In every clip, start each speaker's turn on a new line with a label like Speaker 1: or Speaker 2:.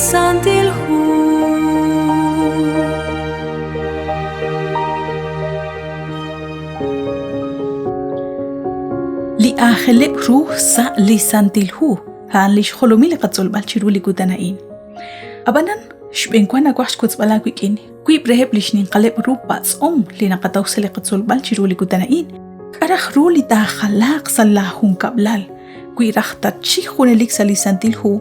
Speaker 1: Santil Hu.
Speaker 2: Li aajeleb' ru sa' li Santil Hu, a'an li xjolomil li qatzolb'al chiru li kutan a'in. Ab'anan, xb'eenwa nawaj xwotzb'al aawik'in wiib' reheb' li xninqaleb' ru patz'om li naqataw sa' li qatzolb'al chiru li kutan a'in. K'a' raj ru li taajalaaq sa' laajunkab'lal wi raj tatxik junelik sa' li Santil Hu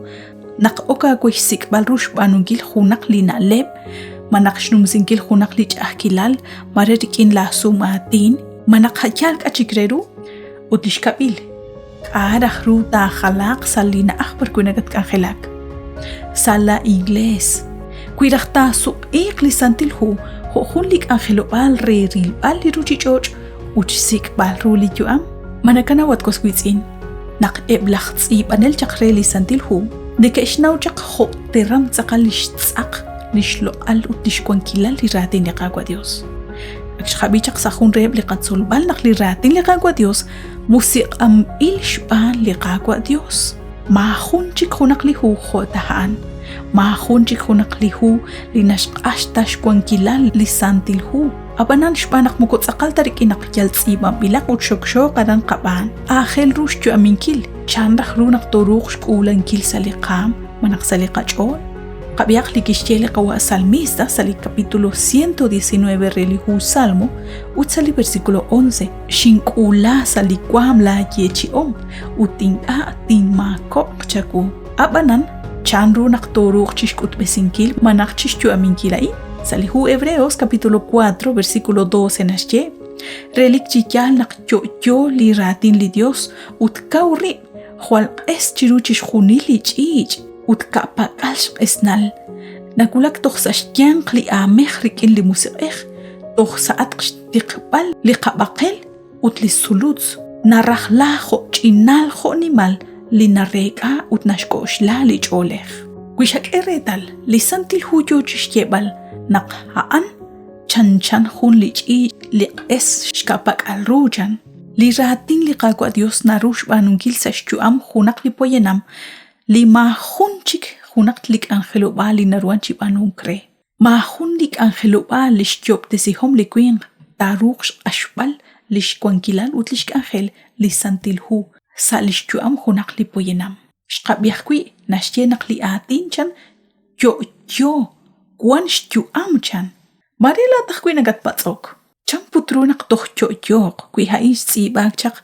Speaker 2: naq ok aawe xsik'b'al ru xb'aanunkil junaq li na'leb' malaj xnumsinkil junaq li ch'a'ajkilal mare rik'in laasum'aatin malaj a' yaal k'a' chik re ru? Ut li xkab'il, k'a' raj ru taajalaaq sa' li na'aj b'arwi' nakatk'anjelak? Sa' laa iglees. Wi raj taasuq'iiq li Santil Hu jo' jun li k'anjelob'aal re rilb'al li ruchich'och' ut xsik'b'al ru li yu'am, ma nakanaw at was wiitz'in naq eb' laj tz'iib'anel chaq re li Santil Hu neke'xnaw chaq jo' teram tz'aqal lix tz'aq, lix loq'al ut lix wankilal li raatin li Qaawa' Dios. Ak xqab'i chaq sa' jun reheb' li qatzolb'al naq li raatin li Qaawa' Dios musiq'anb'il xb'aan li Qaawa' Dios. Maajun chik junaq li hu jo' ta a'an. Maajun chik junaq li hu li naxq'ax ta xwankilal li Santil Hu. Ab'anan xb'aan naq moko tz'aqal ta rik'in naq yal tz'iib'anb'ilaq ut xokxooq aran qab'aan, aajel ru xyu'aminkil chan raj ru naq tooruuq xk'uulankil sa' li qaam malaj sa' li qach'ool. Qab'ihaq li kixye li qawa' salmista sa' li capítulo 119 re li hu Salmo ut sa' li versículo 11, Xink'uula sa' li waam laayeechi'om ut ink'a' tinmaakob'q chawu. Ab'anan, chan ru naq tooruuq chixk'utb'esinkil malaj chixyu'aminkil a'in? Sa' li hu Hebreos capítulo 4 versículo 12 naxye, Relik chi yaal naq yo'yo li raatin li Dios ut kaw rib', jwal q'es chiru chixjunil li ch'iich' ut ka'pak'al xq'esnal. Nawulak toj sa' xyanq li aamej rik'in li musiq'ej, toj sa'atq xtiqb'al li qab'aqel ut li sulutz narajla jo' ch'inal jo' nimal li nareek'a ut naxk'oxla li ch'oolej. Wi xak'e reetal, li Santil Hu yoo chixyeeb'al naq a'an chanchan jun li ch'iich' li q'es xka'pak'al ru chan. Li raatin li Qaawa' Dios naru xb'aanunkil sa' xyu'am junaq li poyanam li maajun chik junaq li k'anjelob'aal li naruhan chi b'aanunk re. Maajun li k'anjelob'aal li xyoob'tesihom li winq taaruuq xq'axb'al li xwankilal ut li xk'anjel li Santil Hu sa' li xyu'am junaq li poyanam. Xqab'i ajwi' naxye naq li aatin chan yo'yo, wank xyu'am chan. Maare laa'at ajwi' nakatpatz'ok, chan put ru naq toj yo'yooq wi a'in xtz'iib'aak chaq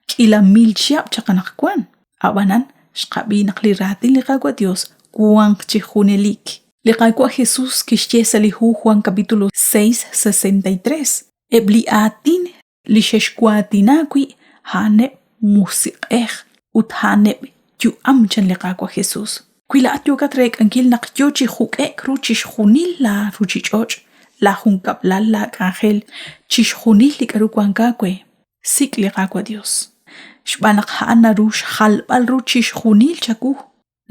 Speaker 2: k'iila mil chihab' chaq anaqwan? Ab'anan xqab'i naq li raatin li Qaawa' Yos wanq chi junelik. Li Qaawa' Jesús kixye sa' li hu Juan capítulo 6, 63, Eb' li aatin li xexwaatina wi' a'aneb' musiq'ej ut a'aneb' yu'am chan li Qaawa' Jesús. Wi laa'at yookat reek'ankil naq yo chi juk'e'k ru chixjunil laa ruchich'och', laa junkab'lal, laa k'anjel, chixjunil li k'a'ru wank aawe, sik' li Qaawa' Dios. Xb'aan naq a'an naru xjalb'al ru chixjunil chawu.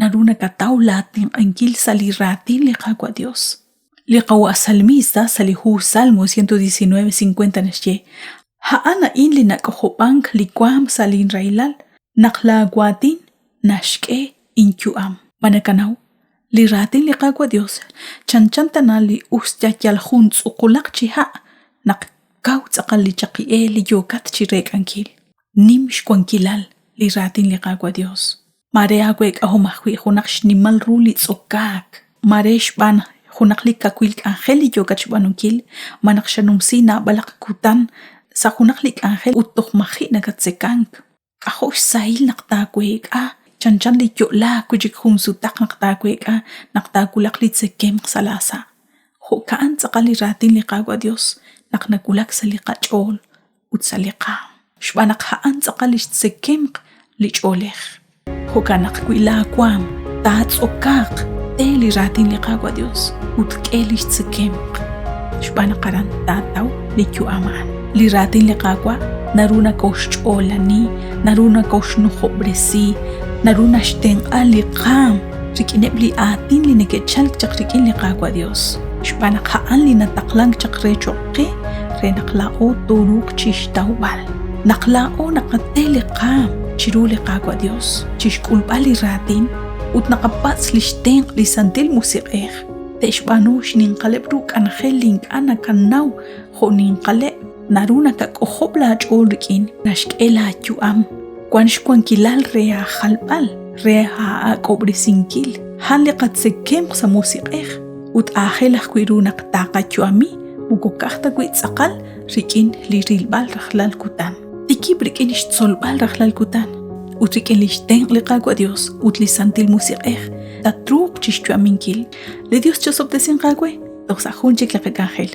Speaker 2: Naru nakataw laatenq'ankil sa' li raatin li Qaawa' Dios. Li qawa' salmista sa' li hu Salmo 119, 50 naxye, A'an a'in li nak'ojob'ank li waanm sa' linrahilal, naq laawaatin naxk'e inyu'am. Ma nakanaw? Li raatin li Qaawa' Dios chanchan tana li us ta yal jun tz'uqulaq chi ha' naq kaw tz'aqal li chaqi-eel li yookat chireek'ankil. Nim xwankilal li raatin li Qaawa' Dios. Maare aaweek'ahom ajwi' junaq xnimal ru li tz'okaak, maare xb'aan junaq li kawil k'anjel li yookat xb'aanunkil, malaj xanumsi naab'alaq kutan sa' junaq li k'anjel ut toj maji' nakatzekank. K'ajo' xsahil naq taaweek'a chanchan li yo'laak wi' chik jun sutaq naq taaweek'a naq taawulaq li tzekemq sa' laasa'. Jo'ka'an tz'aqal li raatin li Qaawa' Yos naq nawulak sa' li qach'ool ut sa' li qaanm, xb'aan naq a'an tz'aqal li xtzekemq li ch'oolej. Jo'kan naq wi laawaanm taatz'okaaq, te li raatin li Qaawa' Yos ut k'e li xtzekemq, xb'aan naq aran taataw li yu'am a'an. Li raatin li Qaawa' naru nakoxch'oolani, naru nakoxnujob'resi, naru naxtenq'a li qaanm rik'ineb' li aatin li neke'chalk chaq rik'in li Qaawa' Yos, xb'aan naq a'an li nataqlank chaq re cho'q qe re naq laa'o tooruuq chixtawb'al. Naq laa'o naqate li qaam chiru li Qaawa' Dios, chixk'ulb'al li raatin, ut naqapatz' lix tenq' li Santil Musiq'ej, te'xb'aanu xninqaleb' ru k'anjel li ink'a' nakanaw jo' ninqaleb'. Naru nakak'ojob' laach'ool rik'in, naxk'e laayu'am, wan xwankilal re aajalb'al, re aak'ob'resinkil. A'an li qatzekemq sa' musiq'ej ut aajel ajwi' ru naq taaqayu'ami moko ka'aj ta wi' tz'aqal rik'in li rilb'al rajlal kutan. Tikib' rik'in xtzolb'al rajlal kutan ut rik'in li xtenq' li Qaawa' Dios ut li Santil Musiq'ej tatruuq chixyu'aminkil. Li Dios chosob'tesinq aawe toj sa' jun chik li qak'anjel.